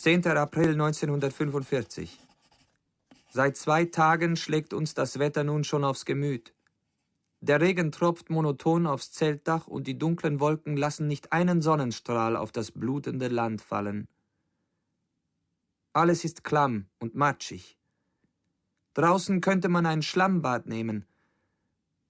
10. April 1945. Seit 2 Tagen schlägt uns das Wetter nun schon aufs Gemüt. Der Regen tropft monoton aufs Zeltdach und die dunklen Wolken lassen nicht einen Sonnenstrahl auf das blutende Land fallen. Alles ist klamm und matschig. Draußen könnte man ein Schlammbad nehmen.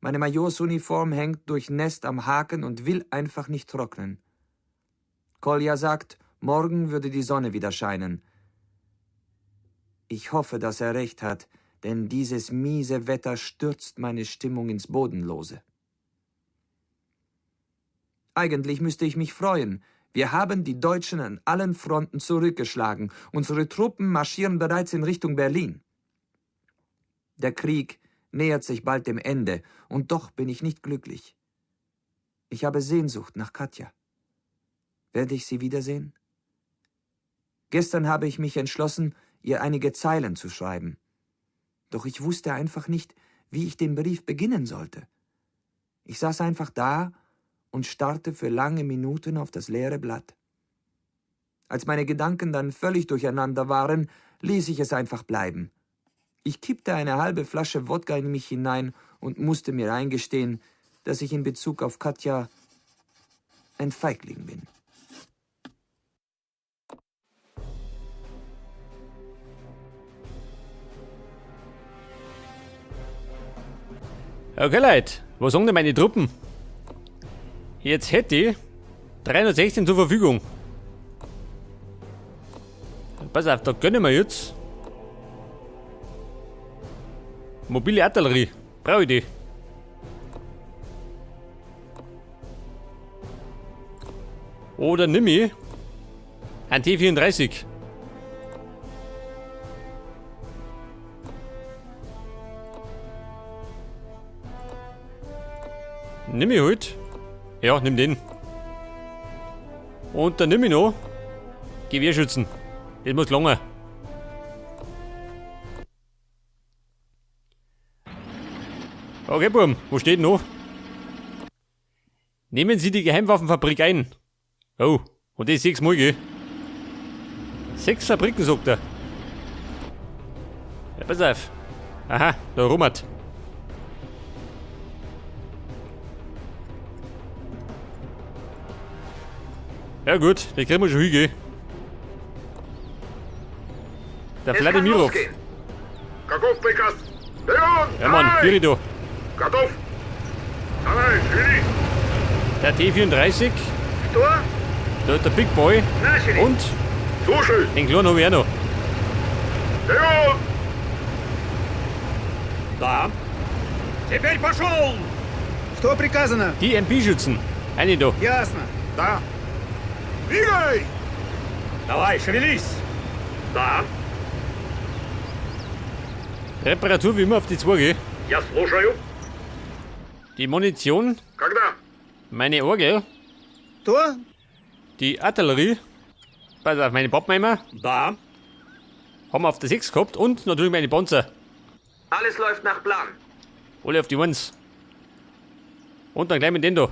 Meine Majorsuniform hängt durchnässt am Haken und will einfach nicht trocknen. Kolja sagt, morgen würde die Sonne wieder scheinen. Ich hoffe, dass er recht hat, denn dieses miese Wetter stürzt meine Stimmung ins Bodenlose. Eigentlich müsste ich mich freuen. Wir haben die Deutschen an allen Fronten zurückgeschlagen. Unsere Truppen marschieren bereits in Richtung Berlin. Der Krieg nähert sich bald dem Ende, und doch bin ich nicht glücklich. Ich habe Sehnsucht nach Katja. Werde ich sie wiedersehen? Gestern habe ich mich entschlossen, ihr einige Zeilen zu schreiben. Doch ich wusste einfach nicht, wie ich den Brief beginnen sollte. Ich saß einfach da und starrte für lange Minuten auf das leere Blatt. Als meine Gedanken dann völlig durcheinander waren, ließ ich es einfach bleiben. Ich kippte eine halbe Flasche Wodka in mich hinein und musste mir eingestehen, dass ich in Bezug auf Katja ein Feigling bin. Okay, Leute, was sagen denn meine Truppen? Jetzt hätte ich 316 zur Verfügung. Pass auf, da gönnen wir jetzt. Mobile Artillerie. Brauche ich die? Oder nimm ich ein T34. Nimm ich halt. Ja, nimm den. Und dann nimm ich noch Gewehrschützen. Das muss lange. Okay, Burm, wo steht noch? Nehmen Sie die Geheimwaffenfabrik ein. Oh, und das 6 Mal, gell? 6 Fabriken, sagt er. Ja, pass auf. Aha, da rummert. Ja gut, den kriegen wir schon hin, gell? Der Es kann Wladimirow. losgehen. Каков приказ? Вперед! Ja Mann, Давай! Viri da. Готов! Давай, шевелись! Der T34. Что? Da der Big Boy. Начали. Und Слушай! den kleinen hab ich auch noch. Вперед! Да. Теперь пошел! Что приказано? Die M P-Schützen. Eine da. Ясно. Да. Двигай! Давай, шевелись! Да. Reparatur wie immer auf die 2, gell? Я слушаю. Die Munition. Когда? Meine Orgel. Что? Die Artillerie. Pass auf, meine Pappenheimer. Да. Haben wir auf der 6 gehabt und natürlich meine Panzer. Alles läuft nach Plan. Alle auf die 1. Und dann gleich mit dem da.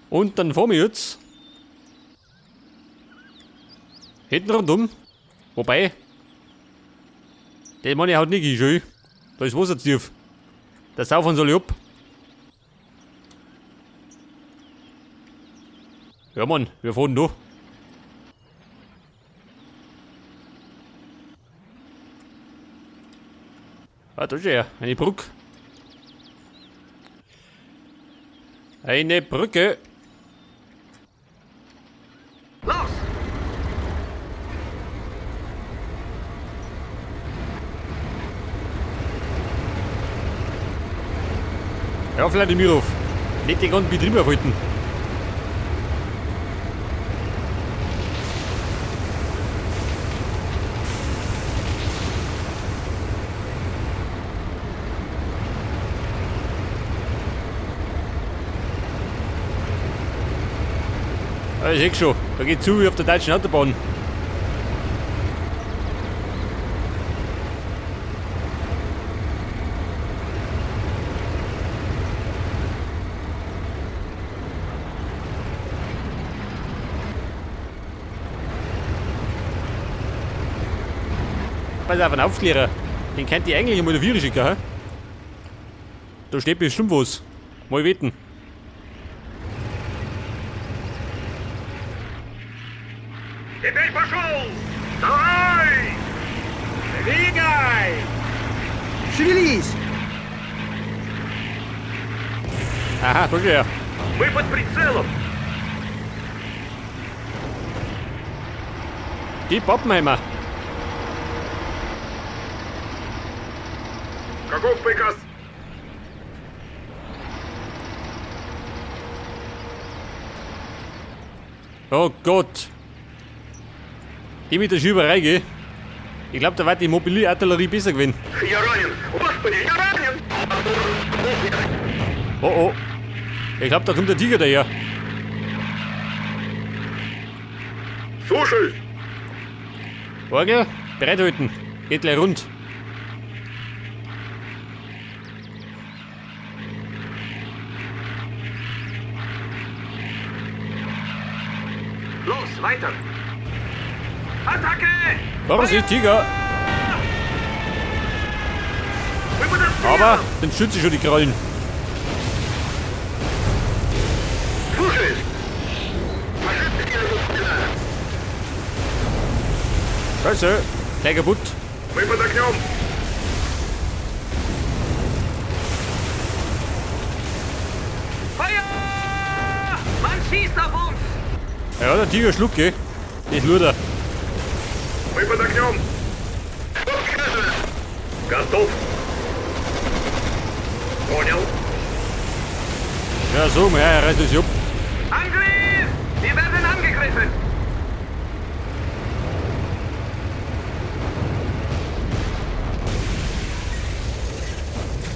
Und dann fahren wir jetzt. Hinten rundum. Wobei. Den Mann haut nicht schön. Da ist Wasser zu tief. Der Saufen soll ich ab. Ja Mann, wir fahren da. Ah, da ist ja eine Brücke. Eine Brücke. Los! Ja, Wladimirow. Nicht den ganzen Betrieb aufhalten. Ja, ich seh schon, da geht's zu wie auf der deutschen Autobahn. pass auf, einen Aufklärer. Den könnt ihr eigentlich einmal der schicken, hä? Da steht bestimmt was. Mal wetten. Теперь пошел! Давай! Двигай! Шевелись! Aha, da steht er. Мы под прицелом! Die Pappenheimer. Каков приказ? Oh Gott. Die mit der Schieberei, gell? Ich glaube, da war die Mobilartillerie besser gewesen. Я ранен! Господи, я ранен! Oh oh. Ich glaube, da kommt der Tiger daher. Слушаюсь! Orgel, bereithalten. Geht gleich rund. Los, weiter! Attacke! Vorsicht, Tiger! Мы под обстрелом! Aber dann schütze ich schon die Krallen. Слушаюсь! Машина Scheiße, gleich kaputt. Мы под огнем! Feuer! Man schießt auf uns! Ja, der Tiger schluckt, gell? Das Luder. Мы под огнем! Готов! Понял. Ja, so, ja, er reißt uns ab. Angriff! Wir werden angegriffen!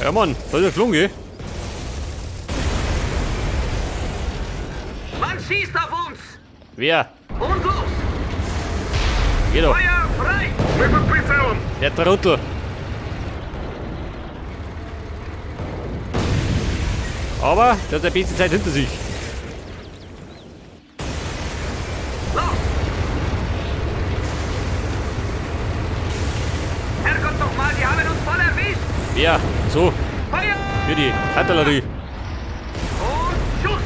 Ja, Mann, da ist er geflogen, gell? Man schießt auf uns! Wer? Und los! Geh doch. Feuer frei! Мы под прицелом! Der Trottel. Aber der hat eine beste Zeit hinter sich. Los! Herrgott noch mal, die haben uns voll erwischt! Wer? So, Feuer! für die Artillerie. Und Schuss!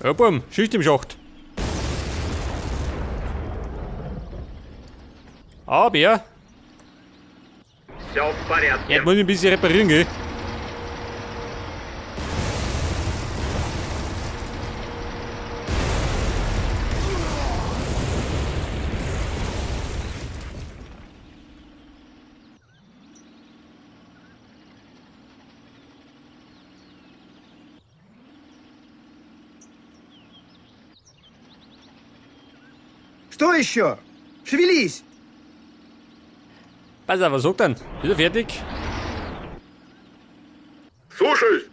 Ja, Bumm, Schicht im Schacht. Aber Все в порядке. er muss ich ein bisschen reparieren, gell? Что еще? Шевелись! Pass auf, was sagt er denn? Ist er fertig? Слушаюсь!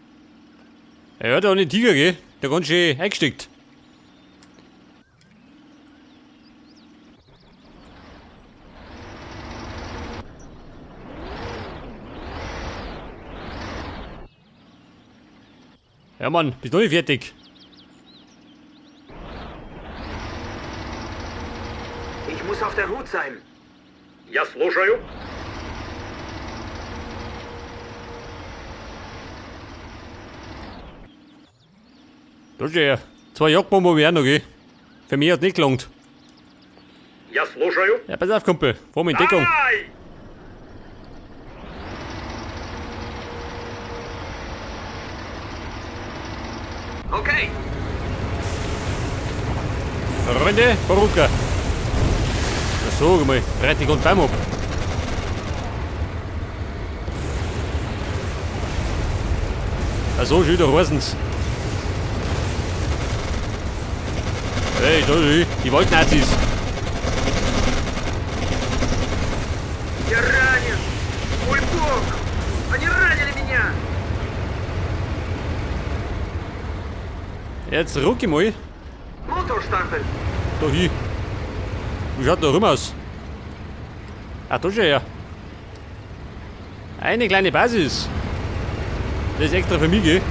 Ja, da hat den Tiger, gell? Der ganz schön eingesteckt. Ja, Mann, bist noch nicht fertig. Ich muss auf der Hut sein. Я слушаю. Da steht er. Zwei Jagdbomben hab ich auch noch, gell? Für mich hat nicht gelangt. Я слушаю. Ja, pass auf, Kumpel. Fahr mal in Deckung. Ай! Okay, Freunde, Baruka. Na sag mal, reit dich und Baum ab. Ach so, schön, da reißen's. Hey, da ist die Waldnazis. я ранен! Мой бог! Они ранили меня! Jetzt ruck ich mal Motor starten! da hin. Wie schaut da rum aus? Ah, da schon her. Eine kleine Basis. Das ist extra für mich, gell?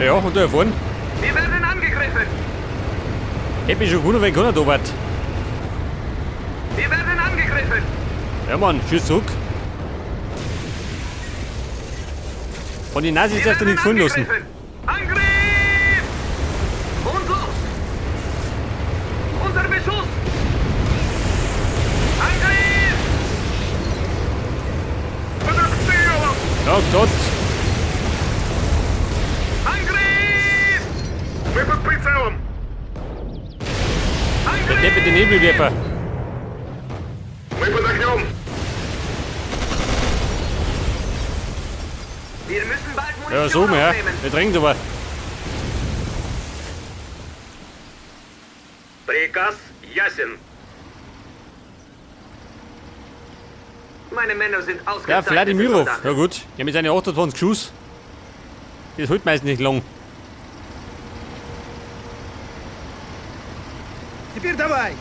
Ja, und da vorne. Wir werden angegriffen! Hätte mich schon gewundert, wenn keiner da war. Wir werden angegriffen! Ja, Mann, schieß zurück. Von den Nazis darfst du nichts fallen lassen. Angriff! Und los! Unter Beschuss! Angriff! Под обстрелом! Ja, Gott. Angriff! Мы под прицелом! Der Depp mit den Nebelwerfer. Мы под огнем! Wir müssen bald Ja, Munition so, ja. aufnehmen. Wir drängen aber. Приказ ясен. Meine Männer sind Ja, ausgezeichnete Wladimirow. Soldaten. Ja gut. Ja, mit seinen 28 Schuss. Das holt meistens nicht lang. Теперь давай!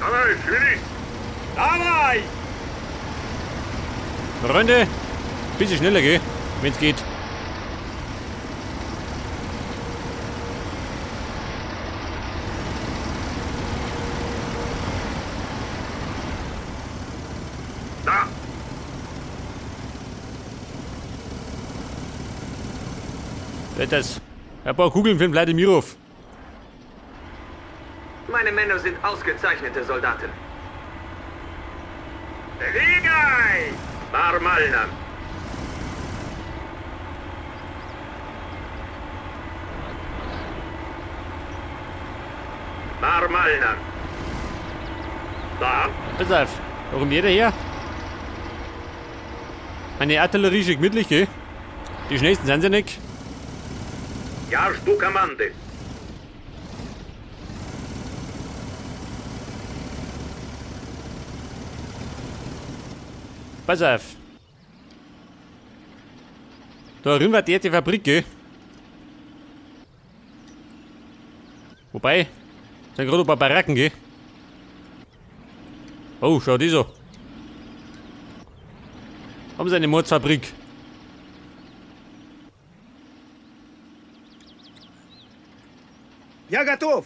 Давай, шевелись! Давай! Freunde, bisschen schneller geh, wenn's geht. Да! Das. Ein paar Kugeln für den Wladimirow. Meine Männer sind ausgezeichnete Soldaten. Двигай! Нормально. Нормально. Да. Pass auf. Warum jeder her? Meine Artillerie ist gemütlich, gell? Die schnellsten sind sie nicht. Я жду команды. Pass auf. Da drüben war die Fabrik, gell? Wobei, sind gerade ein paar Baracken, gell? Oh, schau die so. Haben sie eine Mordsfabrik. Я готов!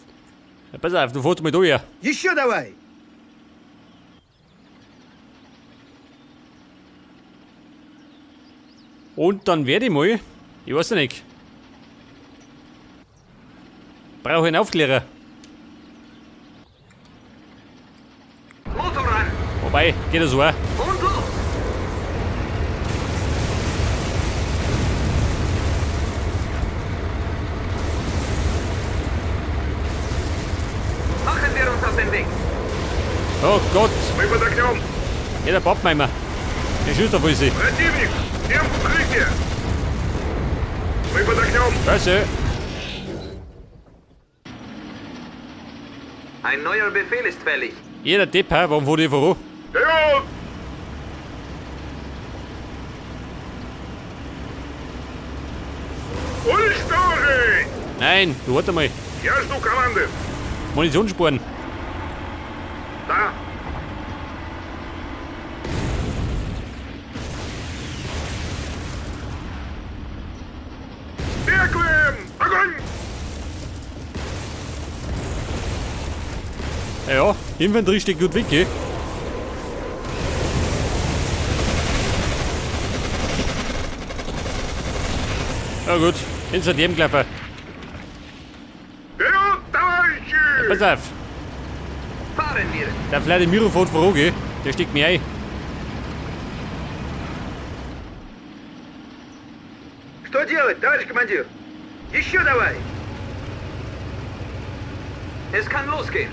Ja, pass auf, du fährst mal da her. Еще давай! Und dann werde ich mal, ich weiß ja nicht. Brauche einen Aufklärer. Motor an! Wobei, geht das auch. Und los! Machen wir uns auf den Weg. Oh Gott, Мы под огнем! ja, der Pappmeimer. Der schießt auf uns. Противник! Всем в укрытие! Мы под огнем! Scheiße. Ein neuer Befehl ist fällig. Jeder Depp, hä? Warum fuhr die voran? Вперед! Уничтожить! Nein, du warte mal. Я жду команды! Munition sparen. Да! Беглым! Огонь! Ja, ja, Infanterie steht gut weg, gell? Ja gut, ins Verderben gelaufen. Вперед, товарищи! Pass auf, Fahren wir. der Wladimiro fährt voran, gell? Der steckt mir ein. Что делать, товарищ командир? Еще давай! Es kann losgehen.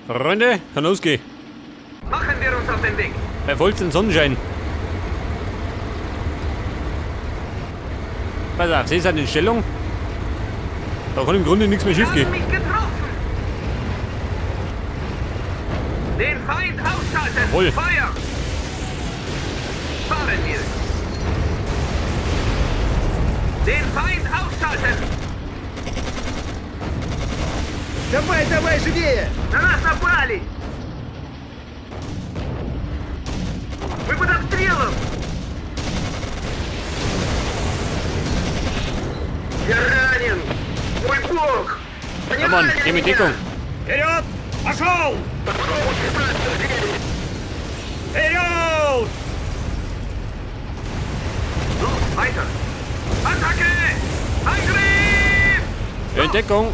Freunde, kann losgehen. Machen wir uns auf den Weg. Bei vollstem Sonnenschein. Pass auf, sie sind in Stellung. Da kann im Grunde nichts mehr schief gehen. Haben mich getroffen. Den Feind ausschalten. Jawohl. Feuer. Fahren wir. Den Feind ausschalten. Давай, давай, живее! На нас напали. Mann, geh mit Deckung. Вперед! Пошел! Вперед! Los, weiter! Attacke! Angriff! In Deckung.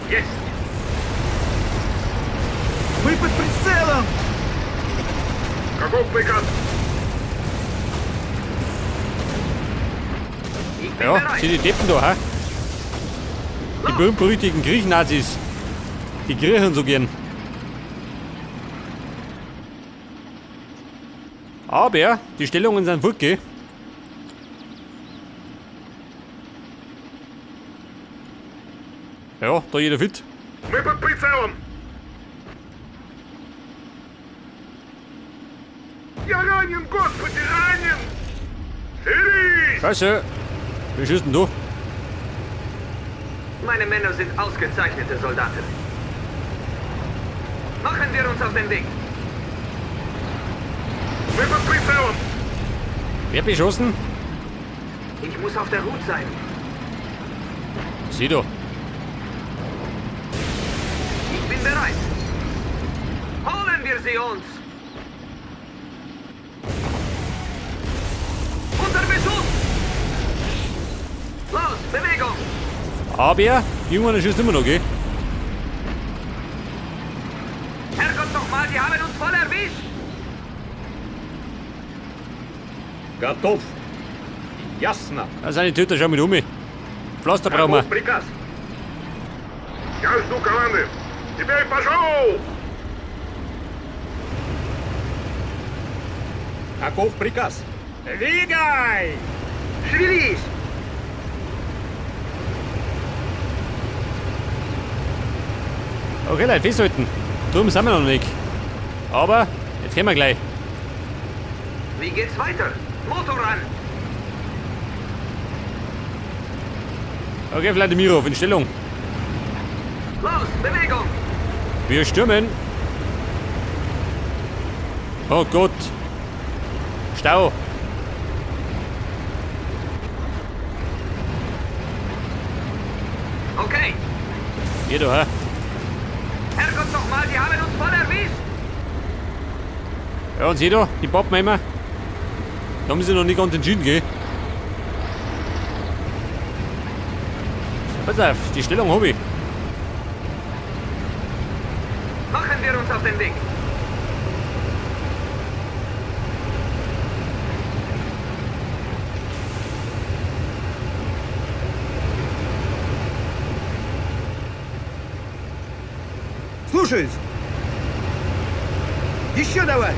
Есть! Мы под прицелом! Каков приказ? Ich bin Ja, bereit. sind die Deppen da, ha? Die berühmt-berüchtigten Griechnazis. Die Griechen so gern. Aber die Stellungen sind fort, gell? Ja, da jeder fit. Мы под прицелом! Я ранен, господи, ранен! Шевелись! Scheiße. Wie schießt denn du? Meine Männer sind ausgezeichnete Soldaten. Machen wir uns auf den Weg. Мы под прицелом! Wer beschossen? Ich muss auf der Hut sein. Sieh doch. Ich bin bereit. Holen wir sie uns! Unter Beschuss! Los, Bewegung! Aber irgendwann schießt immer noch, gell? Herrgott nochmal, die haben uns voll erwischt! Готов! Ясно! Da sind die Töter schon mit um. Pflaster brauchen wir. Каков приказ? Я жду команды! Теперь пошел! Каков приказ? Двигай! Шевелись! Okay, Leute, festhalten. Drum sind wir noch nicht. Aber jetzt gehen wir gleich. Wie geht's weiter? Motor an! Okay, Vladimirov, in Stellung. Los, Bewegung! Wir stürmen. Oh Gott. Stau. Okay. Hier da, hä? Herrgott nochmal, die haben uns voll erwischt! Ja, und sieh da, die Pappenheimer. Da haben sie noch nicht ganz entschieden, gell? Pass auf, die Stellung hab ich. Machen wir uns auf den Weg. Слушаюсь! Еще давай!